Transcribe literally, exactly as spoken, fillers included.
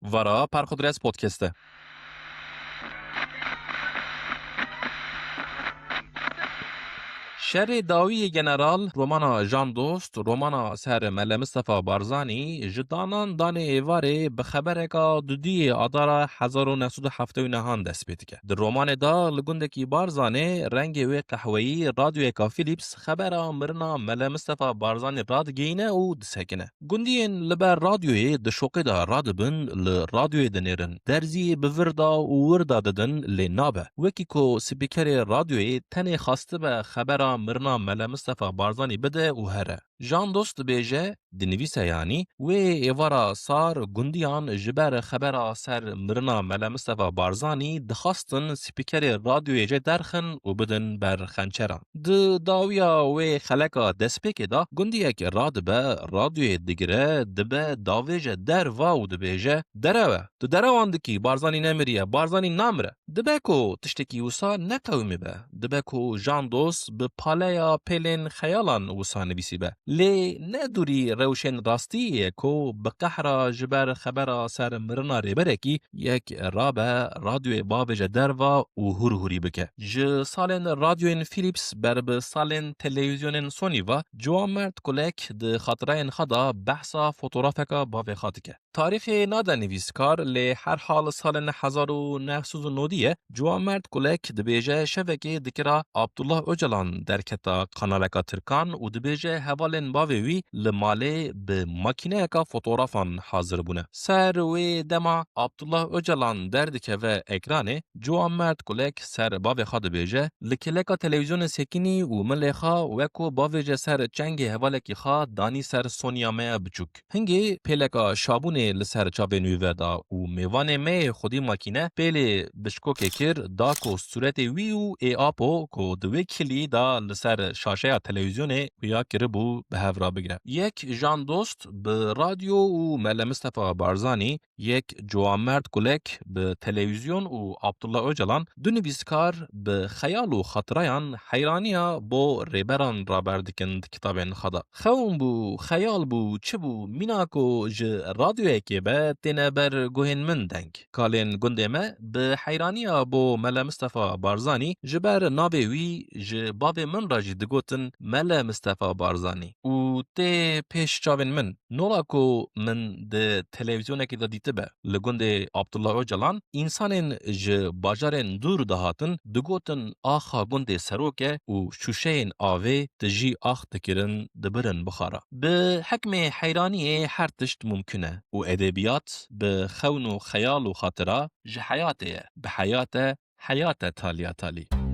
Vara Parxodres Podcast e. Şerê Dawiyê General, romana Jan Dost, romana ser Mele Mistefa Barzanî, ji danan danê êvarê bi xebereka dudiyê Adara hezar û neh sed û heftê û nehan dest pê dike. Di romanê de li gundekî Barzanê rengê wê qehweyî radyoyeka Philips xebera mirina Mele Mistefa Barzanî radigihîne û disekine. Gundiyên li ber radyoyê di şoqê de radibin, li radyoyê dinêrin. Derzî bi vir de û wir de didin, lê nabe. Wekî ku spîkerê radyoyê tenê xastibe xebera mirina Mele Mistefa Barzanî bide û here. Jan Dost dibêje, dinivîse yanî, wê êvara sar gundiyan ji ber xebera ser mirina Mele Mistefa Barzanî dixwastin spîkerê radyoyê jê derxin û bidin ber xençeran. Di dawiya wê xeleka destpêkê de gundiyek radibe, radyoyê digire, dibe davêje derva û dibêje, Derew e, tu derewan dikî, Barzanî nemiriye, Barzanî namire. Dibe ku tiştekî wisa neqewimibe. Dibe ku Jan Dost bi paleya pêlên xeyalan wisa nivîsîbe. Lê ne dûrî rewşên rastiyê ye ku bi qehra ji ber xebera ser mirina rêberekî yek rabe radyoyê bavêje derva û hûrhûrî bike. Ji salên radyoyên Philips ber bi salên televîzyonên Sony ve Ciwanmerd Kulek di xatireyên xwe de behsa fotografeka bavê xwe dike. Tarîxê nade nivîskar, lê herhal salên hezar û neh sed û nodî ye, Ciwanmerd Kulek dibêje şevekê dikira Abdullah Ocalan derketa kanaleka Tirkan û dibêje hevalên bavê wî li malê bi makîneyeka fotografan hazir bûne. Ser wê dema Abdullah Ocalan derdikeve ekranê, Ciwanmerd Kulek ser bavê xwe dibêje, Li kêleka televîzyonê sekinî û milê xwe weko bavêje ser çengê hevalekî xwe danî ser Sonya me ya biçûk. Hingê pêleka şabûnê li ser çavên wî ve da û mêvanê me yê xwedî makîne pêlê bişkokê kir, da ku sûretê wî û ê apo ku di wê kilî da li ser şaşeya televîzyonê xuya kiribû, bi hev re bigire. Yek Jan Dost bi radyo û Mele Mistefa Barzanî, yek Ciwanmerd Kulek bi televîzyon û Abdullah Ocalan, du nivîskar bi xeyal û xatirayan heyraniya bo rêberan raber dikin di kitabên xwe de. Xewn bû, xeyal bû, çi bû, mîna ku ji radyoyekê be têne ber guhên min deng. Kalên gundê me bi heyraniya bo Mele Mistefa Barzanî, ji ber navê wî ji bavê min re jî digotin Mele Mistefa Barzanî. Û tê pêş çavên min. Nola ku min di televîzyonekê de dîtibe, li gundê Abdullah Ocalan, însanên ji bajarên dûr dihatin, digotin, Axa gundê serok e û şûşeyên avê tijî ax dikirin, dibirin bixara. Bi hikmê heyraniyê her tişt mumkin e û edebiyat bi xewn û xeyal û xatira ji heyatê ye, bi heyat e, heyat e taliya talî.